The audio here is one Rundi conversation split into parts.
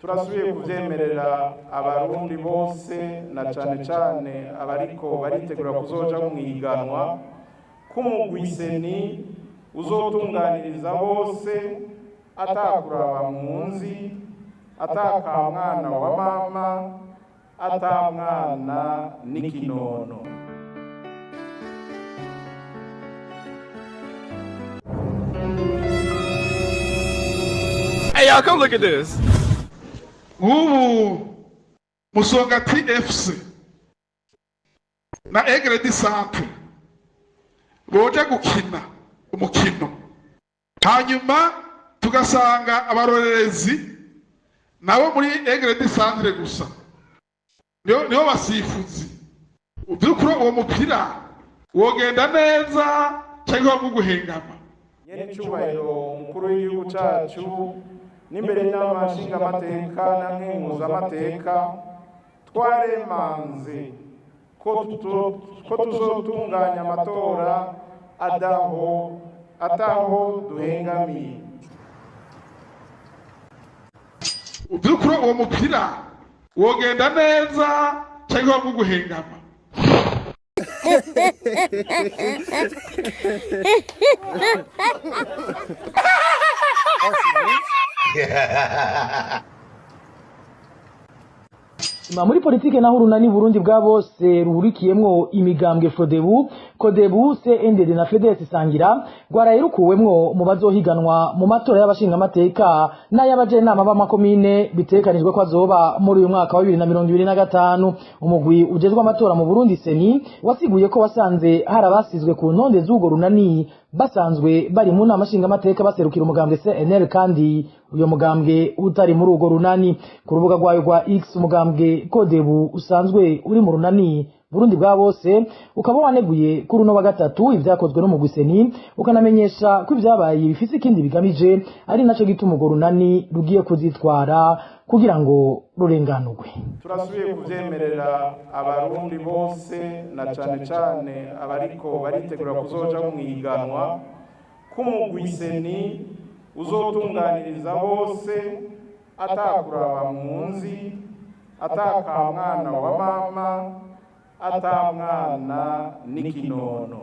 Turasubiye kuvyemerera Abarundi bose, na cane cane abariko baritegura kuzoja mw'ihiganwa, k'umugwi CENI uzotunganiriza bose, atakuraba munzi, atakamwana wa mama, atamwana n'ikinono. Hey, y'all, come look at this. Nk'ubu Musongati FC na Aigle du Centre boja gukina umukino, hanyuma tugasanga abarorerezi nabo muri Aigle du Centre gusa nibo basifuzi. By'ukuri uwo mupira wogenda neza cyangwa wo guhengama? Nyenicubahiro umukuru w'igihugu cacu, n'imbere y'Inama Nshingamateka na Nkenguzamateka, twaremanze ko tuzotunganya amatora ataho duhengamiye. By'ukuri uwo mupira wogenda neza cyangwa wo guhengama? Muri politike naho, Urunani Burundi bwa bose ruhurikiyemwo imigambwe Frodebu, Kodebu, CNDD na FDS Sangira rwaraye rukuwemwo mu bazohiganwa mu matora y'abashingamateka n'ay'abajenama b'amakomine bitegekanijwe ko azoba muri uyu mwaka wa 2025. Umugwi ujejwe amatora mu Burundi, CENI, wasiguye ko wasanze hari abasizwe ku ntonde z'urwo runani basanzwe bari mu nama nshingamateka baserukira umugambwe CNL, kandi uyo mugambwe utari muri urwo runani. Ku rubuga rwayo rwa X, umugambwe Kodebu usanzwe uri mu Runani Burundi bwa bose ukaba waneguye kuri uno wa gatatu ivyakozwe n'umugwi CENI, ukanamenyesha ko ivyabaye bifise ikindi bigamije, ari naco gituma urwo runani rugiye kuzitwara kugira ngo rurenganurwe. Turasubiye kuvyemerera Abarundi bose, na cane cane abariko baritegura kuzoja mw'ihiganwa, k'umugwi CENI uzotunganiriza bose, atakuraba munzi, atakamwana wa mama, atamwana n'ikinono.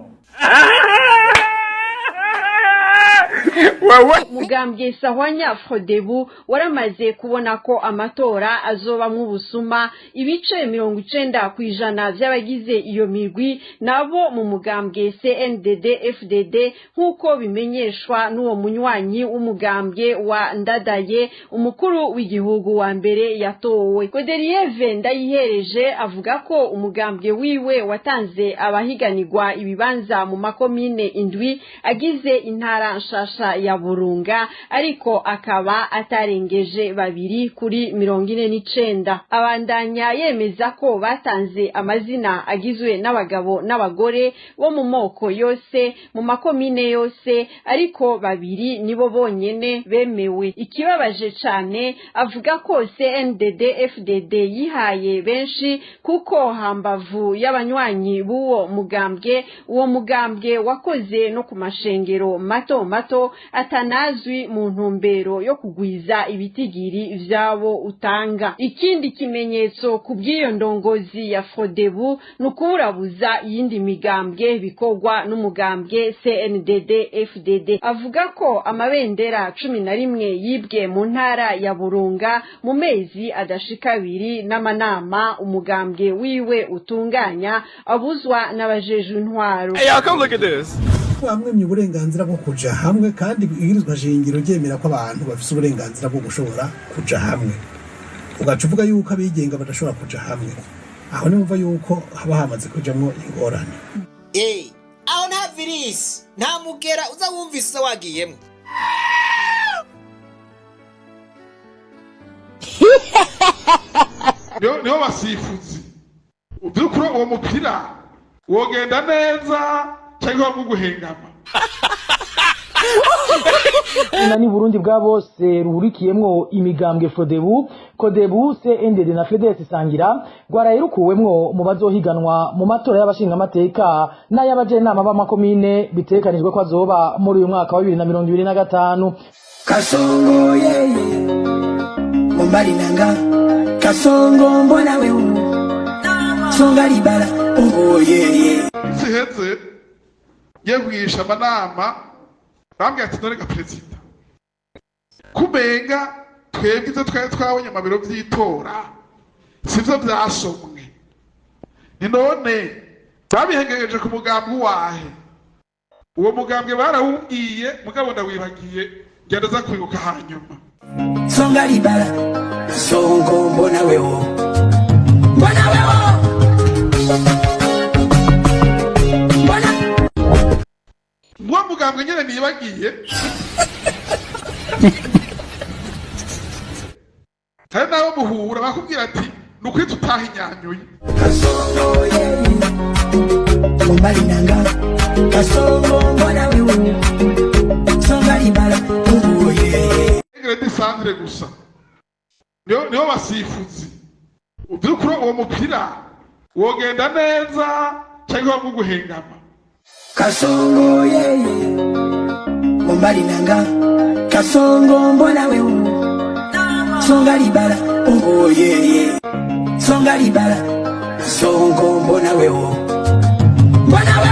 Mugambwe Sahwanya Frodebu waramaze kubona ko amatora azobamwo ubusuma. Ibice 90% vy'abagize iyo migwi nabo mu mugambwe CNDD FDD, nk'uko bimenyeshwa n'uwo munywanyi w'umugambwe wa Ndadaye, umukuru w'igihugu wa mbere yatowe. Godelieve Ndayihereje avuga ko umugambwe wiwe watanze abahiganirwa ibibanza mu makomine indwi agize intara nshasha ya Burunga, ariko akaba atarengeje 2 kuri 49. Abandanya yemeza ko batanze amazina agizwe n'abagabo n'abagore bo mu moko yose mu makomine yose, ariko 2 nibo bonyene bemewe. Ikibabaje cane, avuga ko CNDD FDD yihaye benshi, kuko hambavu y'abanywanyi b'uwo mugambwe, uwo mugambwe wakoze no ku mashengero mato mato atanazwi mu ntumbero yo kugwiza ibitigiri vyabo utanga. Ikindi kimenyetso ku bw'iyo ndongozi ya Frodebu ni ukuburabuza iyindi migambwe bikorwa n'umugambwe CNDD FDD. Avuga ko amabendera 11 yibwe mu ntara ya Burunga mu mezi adashika abiri, n'amanama umugambwe wiwe utunganya abuzwa n'abajejwe intwaro. Hey, y'all, come look at this. Bamwemye uburenganzira bwo kuja hamwe, kandi ibwirizwa shingiro ryemera ko abantu bafise uburenganzira bwo gushobora kuja hamwe, ugaca uvuga yuko abigenga badashobora kuja hamwe, aho nimva yuko haba hamaze kujamwo ingorane. Aho nta virisi, nta mugera uza wumvise uza wagiyemwo. Nibo basifuzi. By'ukuri uwo mupira wogenda neza cyangwa wo guhengama? Urunani Burundi bwa bose ruhurikiyemwo imigambwe Frodebu, Kodebu, CNDD na FDS Sangira rwaraye rukuwemwo mu bazohiganwa mu matora y'abashingamateka n'ay'abajenama b'amakomine bitegekanijwe ko azoba muri uyu mwaka wa 2025. Kasongo yeye mu Mobali nanga Kasongo mbona wewe songa libala, oh yeah. Siheze ngiye kugisha amanama, bambwiye ati: "None ga perezida, kumenga twebwe ivyo twari twabonye mu biro vy'itora sivyo vyasomwe? Ni none babihengegeje ku mugambwe uwahe?" Uwo mugambwe barawumbwiye, mugabo ndawibagiye, ngenda za kwibuka hanyuma. Songa libala, Kasongo mbona wewe, mbona wewe, mbona. Uwo mugambwe nyene nibagiye, hari n'abo muhura bakubwira ati: "Ni ukuri tutahinyanyuye." Kasongo yeah, mobali nanga Kasongo mbona wewe songa libala, oh yeah. Egere disandre gusa niyo basifuzi. Vy'ukuri uwo mupira wogenda neza canke wamwe guhengama? Kasongo yeah, mobali nanga Kasongo mbona wewe songa libala, oh yeah, songa libala, Kasongo mbona wewe, mbona wewe.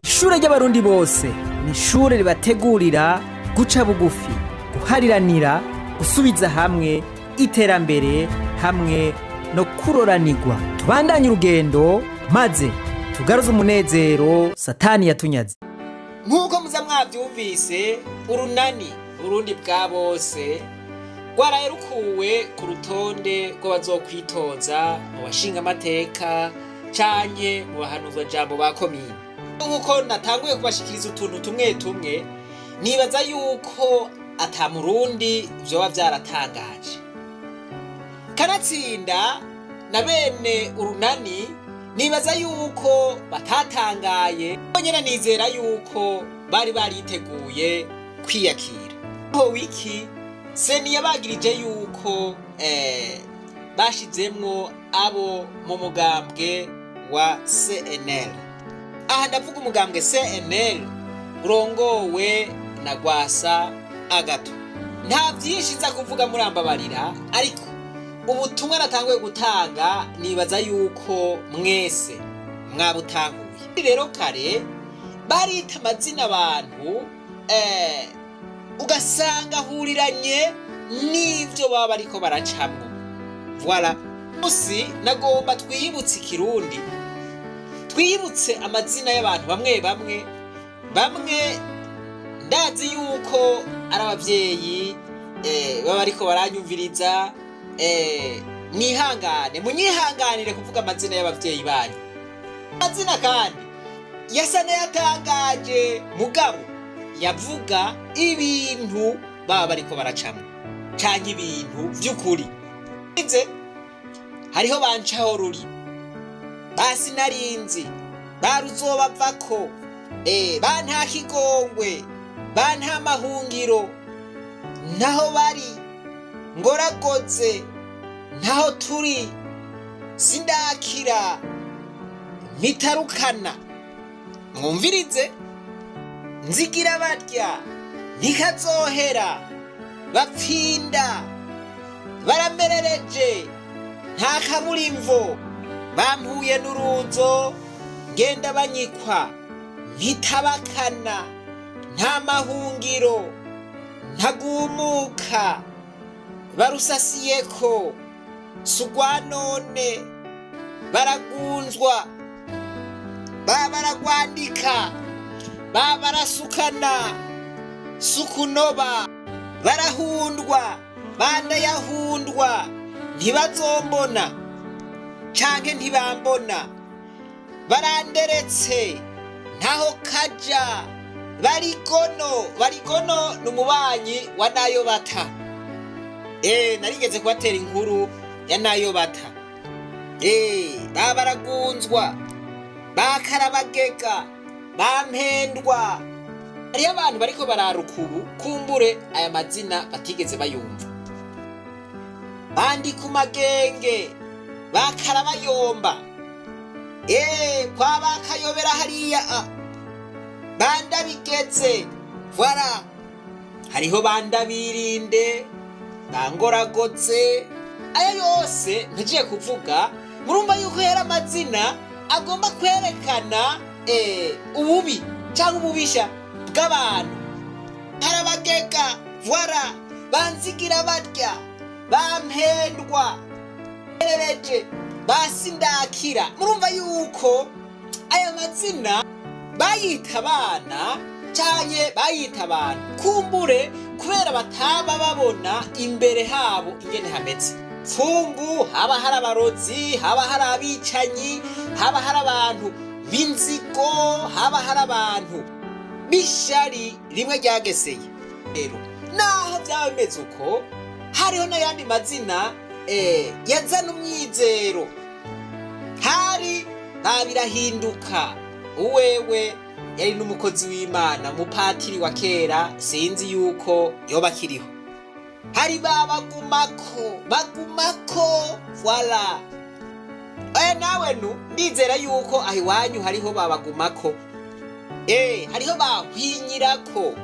Ishure ry'Abarundi bose ni ishure ribategurira guca bugufi, guhariranira, gusubiza hamwe, iterambere hamwe no kuroranirwa. Tubandanye urugendo maze tugaruze umunezero Satani yatunyaze. Nk'uko muza mwabyumvise, urunani Burundi bwa bose rwaraye rukuwe ku rutonde rw'abazokwitoza mu bashingamateka canke mu bahanuzwajambo ba komine. Nk'uko natanguye kubashikiriza utuntu tumwe tumwe, nibaza yuko ata Murundi vyoba vyaratangaje. Kanatsinda na bene urunani nibaza yuko batatangaye nyene, nizera yuko bari bariteguye kwiyakira. Ho wiki CENI yabagirije yuko bashizemwo abo mu mugambwe wa CNL. Aha ndavuga umugambwe CNL urongowe na Gwasa Agato. Nta byinshi nza kuvuga, murambabarira, ariko ubutumwa natanguye gutanga nibaza yuko mwese mwabutahuye. Rero kare barita amazina abantu, ugasanga ahuriranye n'ibyo baba bariko baracamwo. Voilà, musi nagomba twiyibutse ikirundi, twiyibutse amazina y'abantu bamwe bamwe. Bamwe ndazi yuko ari abavyeyi baba ariko baranyumviriza. Mwihangane, munyihanganire kuvuga amazina y'abavyeyi banyu. Amazina kandi yasa n'ayatangaje, mugabo yavuga ibintu baba bariko baracamwo canke ibintu vy'ukuri. Ize hariho bancaho ruri basi narinzi baruzobavako, ba nta kigongwe, ba nta mahungiro, ntaho bari, ngoragoze, ntaho turi, sindakira, mpitarukana. Mwumvirize: nzigira barya, ntikazohera, bapfinda, baramerereje, nta kaburimvo, bampuye n'uruzo, ngenda banyikwa, mpitabakana, nta mahungiro, ntagumuka, barusasiyeko, sugwa none, baragunzwa, baba baragwandika, baba barasukana, sukunoba, barahundwa, bandayahundwa, ntibazombona canke ntibambona, baranderetse, ntaho kaja, barigono. Barigono ni umubanyi wa nayo bata. Narigeze kubatera inkuru ya nayo bata. Baba baragunzwa, bakarabagega, bampendwa. Hariyo abantu bariko bararuka ubu, kumbure aya mazina batigeze bayumva. Bandi ku magenge, bakarabayomba, kwa bakayobera hariya a bandabigeze. Voilà, hariho bandabirinde. Bangoragotse. Aya yose ntagiye kuvuga, murumva yuko yari amazina agomba kwerekana ububi cyangwa ububisha bw'abantu. Harabagega, voila, banzigira barya, bampendwa, erereje, basindakira. Murumva yuko aya mazina bayita abana canke bayita abantu kumbure kubera bataba babona imbere habo ingene hameze. Pfungu haba hari abarozi, haba hari abicanyi, haba hari abantu b'inzigo, haba hari abantu b'ishari rimwe ryageseye. Rero naho byaba bimeze uko, hariho n'ayandi mazina yazana umwizero. Hari babirahinduka, uwewe yari n'umukozi w'Imana, umupatiri wa kera, sinzi yuko yoba akiriho. Hari babagumako, bagumako, voila. Nawe nu ndizera yuko aho iwanyu hariho babagumako, hariho bahwinyirako.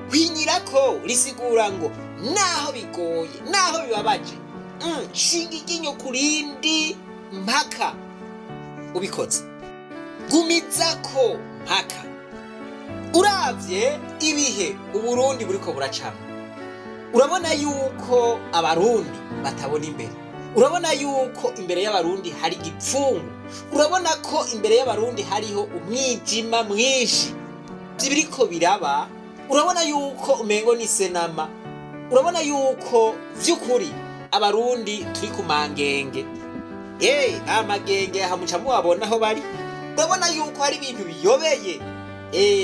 Hwinyirako risigura ngo naho bigoye, naho bibabaje, shinga iryinyo ku rindi mpaka ubikoze, gumizako mpaka. Uravye ibihe Uburundi buriko buracamo, urabona yuko Abarundi batabona imbere, urabona yuko imbere y'Abarundi hari igipfungu, urabona ko imbere y'Abarundi hariho umwijima mwinshi. Ibiriko biraba, urabona yuko umengo ni senama, urabona yuko vy'ukuri Abarundi turi ku mangenge. Amagenge aha muca mubabona aho bari. Urabona yuko hari ibintu biyobeye,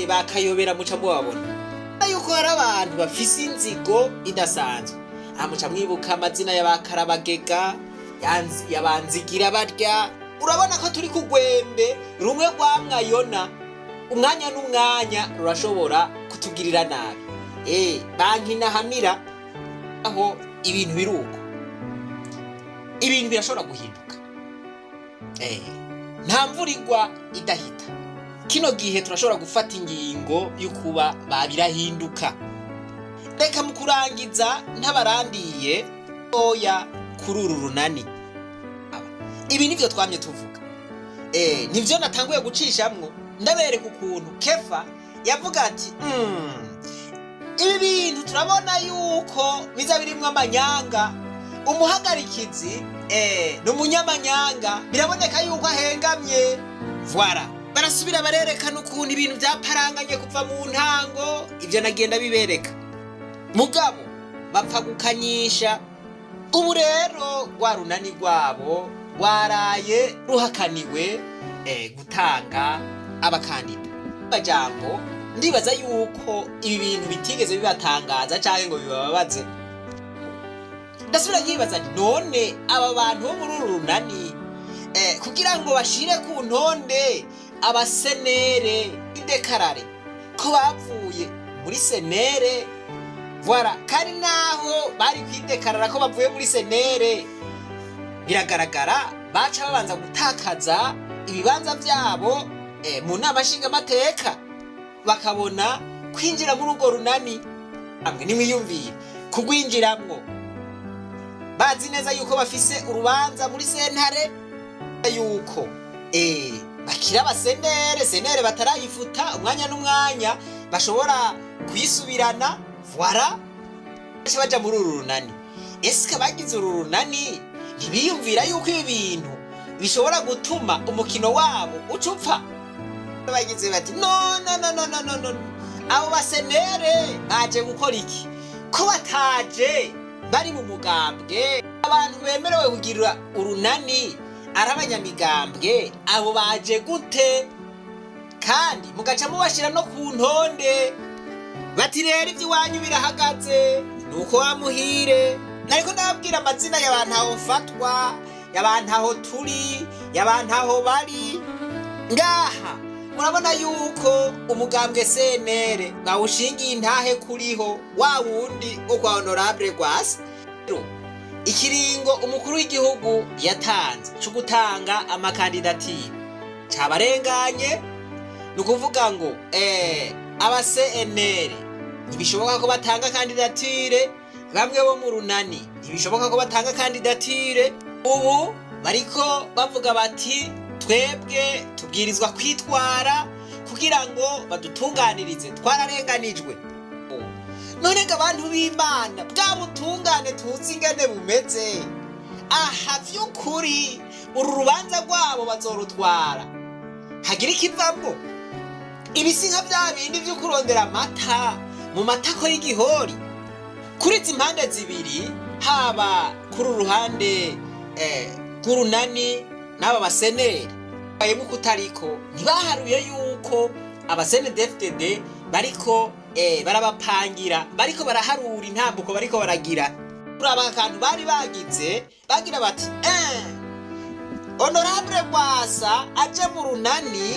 bakayobera, muca mubabona. Urabona yuko hari abantu bafise inzigo idasanzwe. Aha muca mwibuka amazina y'abakarabagega, yabanzigira barya. Urabona ko turi ku rwembe rumwe rwa mwayona, umwanya n'umwanya rurashobora kutugirira nabi. Banki nahamira aho ibintu biruko, ibintu birashobora guhinduka. Nta mvura igwa idahita. Kino gihe turashobora gufata ingingo y'ukuba babirahinduka. Reka mu kurangiza ntabarandiye oya kuri uru runani. Ibi nivyo twamye tuvuga, nivyo natanguye gucishamwo ndabereka ukuntu Kefa yavuga ati ibi bintu turabona yuko biza birimwo amanyanga, umuhagarikizi ni umunyamanyanga, biraboneka yuko ahengamye. Voila, barasubira barerekana ukuntu ibintu byaparanganye kuva mu ntango. Ibyo nagenda bibereka, mugabo bapfa gukanyisha. Ubu rero rwa runani rwabo rwaraye ruhakaniwe gutanga abakandida. Majambo, ndibaza yuko ibi bintu bitigeze bibatangaza canke ngo bibababaze. Ndasubira nkibaza nti none aba bantu bo muri uru runani, kugira ngo bashire ku ntonde abasenere idekarare ko bavuye muri senere, voila, kandi naho bari kwidekarara ko bavuye muri senere, biragaragara baca babanza gutakaza ibibanza vyabo mu nama nshingamateka, bakabona kwinjira muri urwo runani. Amwe nimwiyumvire kugwinjiramwo bazi neza yuko bafise urubanza muri sentare, yuko bakira abasenere, senere batarayifuta, umwanya n'umwanya bashobora kuyisubirana, voila, baja muri uru runani. Eske abagize uru runani ntibiyumvira yuko ibi bintu bishobora gutuma umukino wabo uca upfa? Bagize bati no no no no no no no, abo basenere baje gukora iki ko bataje bari mu mugambwe? Abantu bemerewe kugira urunani ari abanyamigambwe, abo baje gute? Kandi mugaca mubashira no ku ntonde. Bati rero iby'iwanyu birahagaze, nuko wamuhire. Nariko ndababwira amazina y'abantu aho mfatwa, y'abantu aho turi, y'abantu aho bari. Ngaha murabona yuko umugambwe CNL bawushingiye intahe kuriho wa wundi wo kwa Honorable Rwasa. Ikiringo umukuru w'igihugu yatanze cyo gutanga amakandidatire cabarenganye, ni ukuvuga ngo aba CNL ntibishoboka ko batanga kandidatire. Bamwe bo mu runani ntibishoboka ko batanga kandidatire. Ubu bariko bavuga bati twebwe tubwirizwa kwitwara kugira ngo badutunganirize, twararenganijwe. None ngo abantu b'Imana, bwa butungane tuzi ingene bumeze aha, vy'ukuri uru rubanza rwabo bazorutwara hagira ikivamwo? Ibi si nka bya bindi vyo kurondera amata mu matako y'igihori. Kuri izi mpande zibiri, haba kuri uruhande rw'urunani n'aba baseneri bayemo kutariko, ntibaharuye yuko aba CNDD-FDD bariko barabapangira, bariko baraharura intambuko bariko baragira. Uraba akantu bari bagize, bagira bati honorable Rwasa aje mu runani,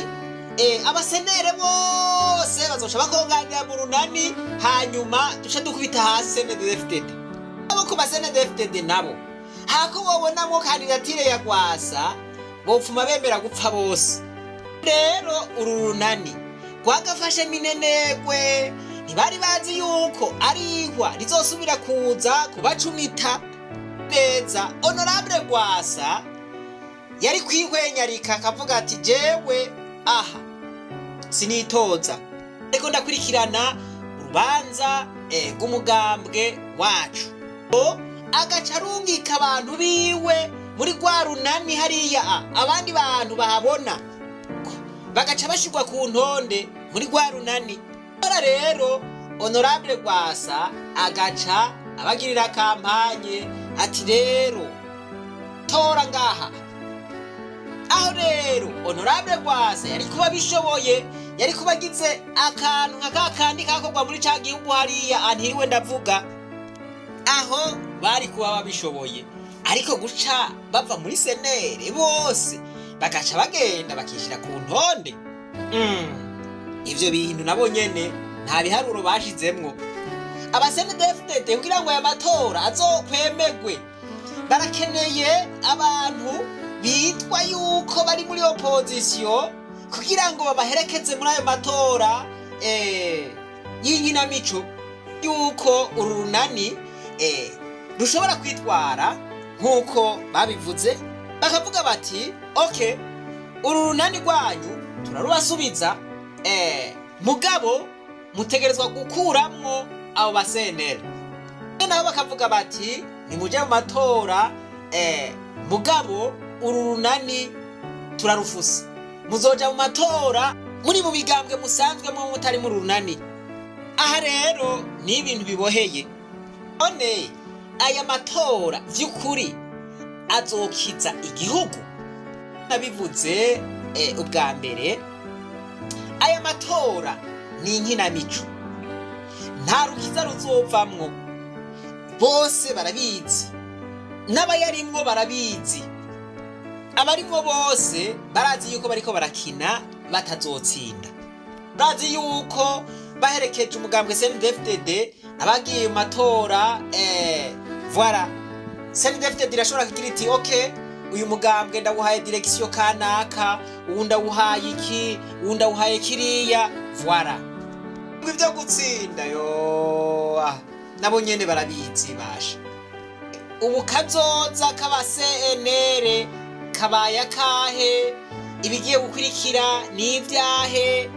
abasenere bose bazoca bakonganira mu runani, hanyuma duce dukubita hasi CNDD-FDD. Abo ku ba CNDD-FDD nabo hako bobonamwo kandidatire ya Rwasa, bopfuma bemera gupfa bose. Rero uru runani rwagafashe minenegwe, ntibari bazi yuko ari ihwa rizosubira kuza kubacumita neza. Honorable Rwasa yari kwihwenyarika akavuga ati jewe aha sinitoza, ariko ndakurikirana urubanza rw'umugambwe wacu. Agaca arungika abantu biwe muri rwa runani hariya, abandi bantu bahabona bagaca bashirwa ku ntonde muri rwa runani. Ora rero honorable Rwasa agaca abagirira kampanye ati rero tora ngaha. Aho rero honorable Rwasa yari kuba bishoboye, yari kuba agize akantu nka kakandi kakorwa muri ca gihugu hariya antiriwe ndavuga, aho bari kuba babishoboye. Ariko guca bava muri senere bose bagaca bagenda bakishira ku ntonde, ivyo bintu nabo nyene nta biharuro bashizemwo. Aba CNDD-FDD kugira ngo aya matora azokwemegwe barakeneye abantu bitwa yuko bari muri opposition kugira ngo babaherekeze muri ayo matora y'inkinamico, yuko uru runani rushobora kwitwara nk'uko babivuze, bakavuga bati okay, uru runani rwanyu turarubasubiza, mugabo mutegerezwa gukuramwo abo basenera. Nabo bakavuga bati nimuje mu matora, mugabo uru runani turarufuse, muzoja mu matora muri mu migambwe musanzwemo mutari mu runani. Aha rero ni ibintu biboheye. None aya matora vy'ukuri azokiza igihugu? Nabivuze ubwa mbere, aya matora ni inkinamico, nta rukiza ruzovamwo. Bose barabizi, n'abayarimwo barabizi, abarimwo bose barazi yuko bariko barakina batazotsinda. Barazi yuko baherekeje umugambwe CNDD-FDD abagiye mu matora, voilà, CNDD-FDD irashobora kugira iti okay, uyu mugambwe ndawuhaye direction kanaka, uwu ndawuhaye iki, uwu ndawuhaye kiriya, voilà. Ibyo gutsinda yo nabo nyene barabizi basha. Ubu kazoza k'aba CNR kabaye akahe? Ibigiye gukurikira ni ibyahe?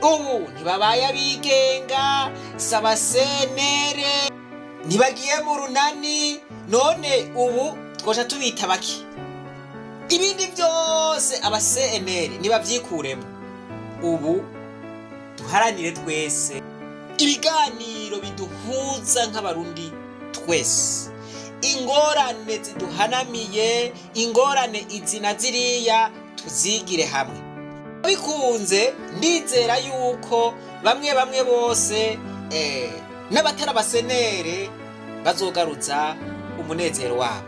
Ubu ntibabaye abigenga, saba CNR, ntibagiye mu runani, none ubu twoca tubita baki? Ibindi byose aba CNR nibavyikuremo. Ubu duharanire twese ibiganiro biduhuza nk'abarundi twese, ingorane ziduhanamiye, ingorane izi na ziriya tuzigire hamwe. Bikunze ndizera yuko bamwe bamwe bose n'abatari abasenere bazogarutsa umunezero wabo.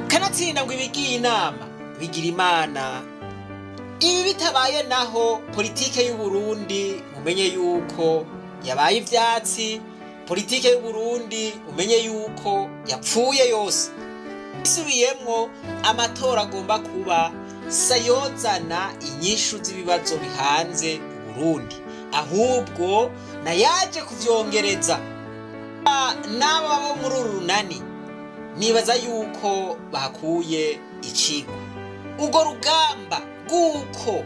Kanatsinda ngo ibigiye inama bigira Imana. Ibi bitabaye naho politike y'u Burundi umenye yuko yabaye ivyatsi, politike y'u Burundi umenye yuko yapfuye yose. Isubiyemwo, amatora agomba kuba sayozana inyishu z'ibibazo bihanze Burundi, ahubwo nayaje kuvyongereza. N'aba bo muri uru runani nibaza yuko bahakuye icigwa. Urwo rugamba rw'uko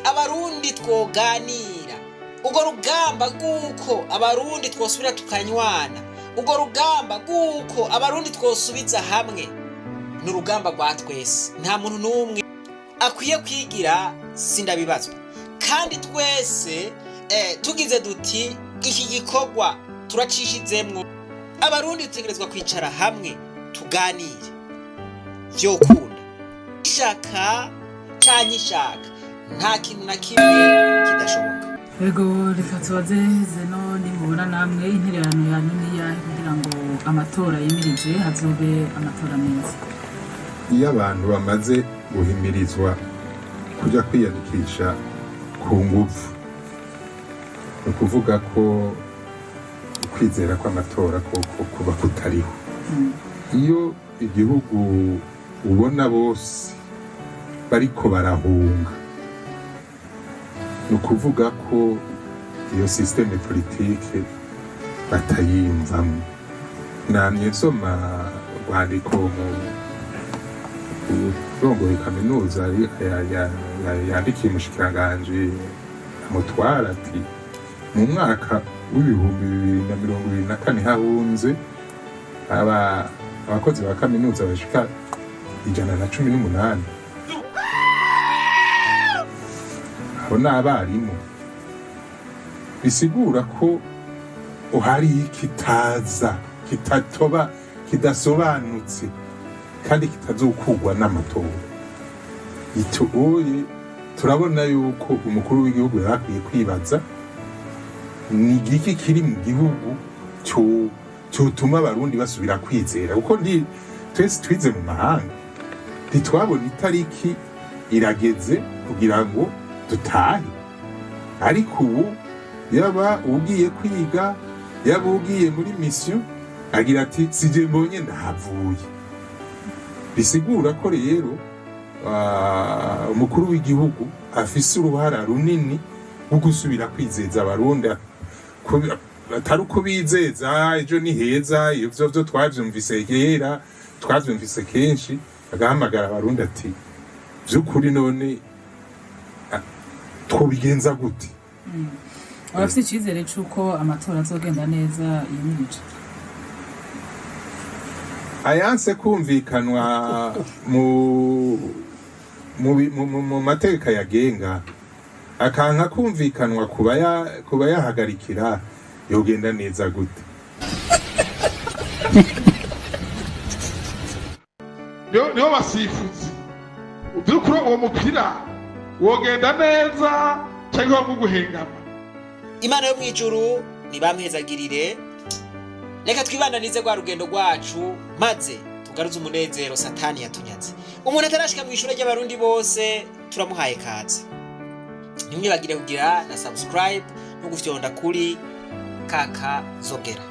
Abarundi twoganira, urwo rugamba rw'uko Abarundi twosubira tukanywana, urwo rugamba rw'uko Abarundi twosubiza hamwe, ni urugamba rwa twese. Nta muntu n'umwe akwiye kwigira sindabibazwa, kandi twese tugize duti iki gikorwa turacishizemwo, Abarundi dutegerezwa kwicara hamwe tuganire, vyokunda. Ishaka canke ishaka, nta kintu na kimwe kidashoboka. Ego, reka tubaze Zeno, nimubona namwe intererano yanyu niyahe kugira ngo amatora yimirije hazobe amatora meza? Iyo abantu bamaze guhimirizwa kujya kwiyandikisha ku nguvu, ni ukuvuga ko ukwizera kw'amatora koko kuba kutariho. Iyo igihugu ubona bose bariko barahunga, ni ukuvuga ko iyo système politique batayiyumvamo. Namye nsoma urwandiko mu urongoye kaminuza yandikiye umushikiranganji amutwara, ati mu mwaka w'2024 hahunze abakozi ba kaminuza bashika 118. Abo ni abarimu. Bisigura ko uhari kitaza kitatoba, kidasobanutse kandi kitazokugwa n'amatora. Itugoye, turabona yuko umukuru w'igihugu yari akwiye kwibaza ni igiki kiri mu gihugu cyotuma Abarundi basubira kwizera, kuko ndi twese twize mu mahanga, ntitwabona itariki irageze kugira ngo dutahe. Ariko ubu yaba ugiye kwiga, yaba ugiye muri mission, agira ati sije mbonye ndahavuye. Bisigura ko rero umukuru w'igihugu afise uruhara runini rwo gusubira kwizeza Abarundi, atari uko bizeza ejo ni heza, ivyo vyo twavyumvise kera, twavyumvise kenshi. Agahamagara Abarundi ati vy'ukuri none twobigenza gute? Urafite icyizere cy'uko amatora azogenda neza yimirije? Ayanse kumvikanwa mu mateka yagenga, akanka kumvikanwa kuba yahagarikira, yogenda neza gute? Niho basifuzi by'ukuri uwo mupira wogenda neza cyangwa wo guhengama. Imana yo mw'ijuru nibampezagirire. Reka twibandanize rwa rugendo rwacu, maze tugaruze umunezero Satani yatunyaze. Umuntu atarashika mu ishure ry'Abarundi bose, turamuhaye kaze. Ntimwibagire kugira na subscribe no gufyonda kuri kaka zogera.